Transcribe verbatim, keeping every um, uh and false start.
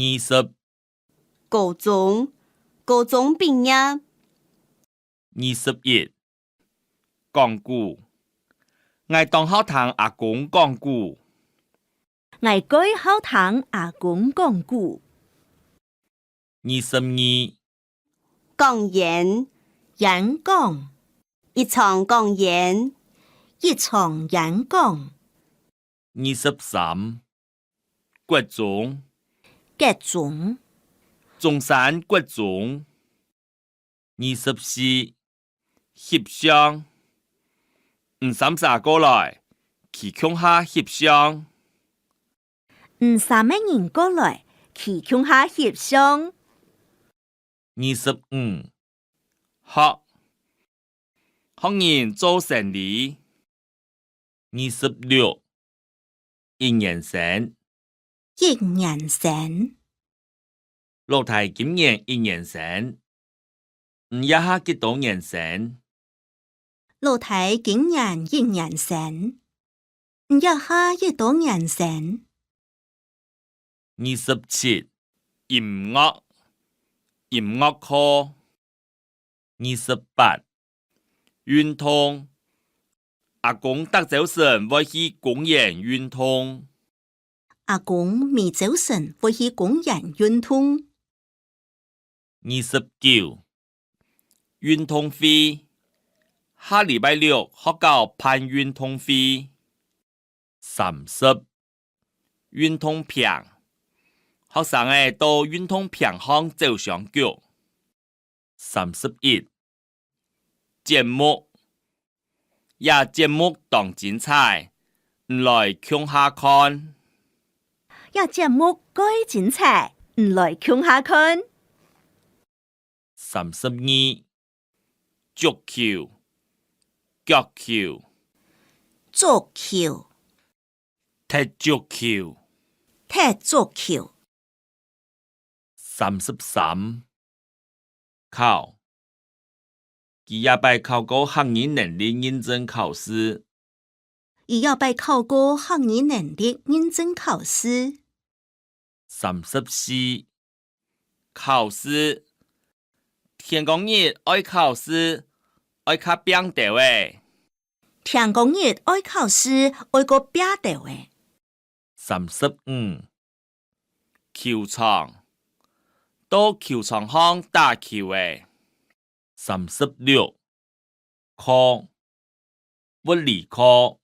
二十，高中，高中畢業。二十一，講古。𠊎當好聽阿公講古。𠊎蓋好聽阿公講古。二十二，講演，演講。一場講演，一場演講。二十三，國中，國中。中山國中。二十四，翕相。你三儕過來，去共下翕相。你三個人過來，去共下翕相。二十五，學，學人做生理。二十六，一年生。一年生。老弟今年一年生。你這下幾多年生？老弟今年一年生。你這下幾多年生？二十七，音樂，音樂課。二十八，運動。阿公逐朝晨會去公園運動。阿公每朝晨會去公園運動。二十九，運動會。下禮拜六學校辦運動會。三十，運動坪。學生仔到運動坪項走相逐。三十一，節目。這節目當精彩，你來共下看。這節目蓋精彩，你來共下看。三十二，足球，腳球。足球。踢足球。踢足球。三十三，考。佢這擺考過客語能力認證考試。佢這擺考過客語能力認證考試。三十四，考試。天光日愛考試，愛較拚兜仔。天光日愛考試，愛較拚兜仔。三十五，球場。到球場項打球仔。三十六，課。物理課。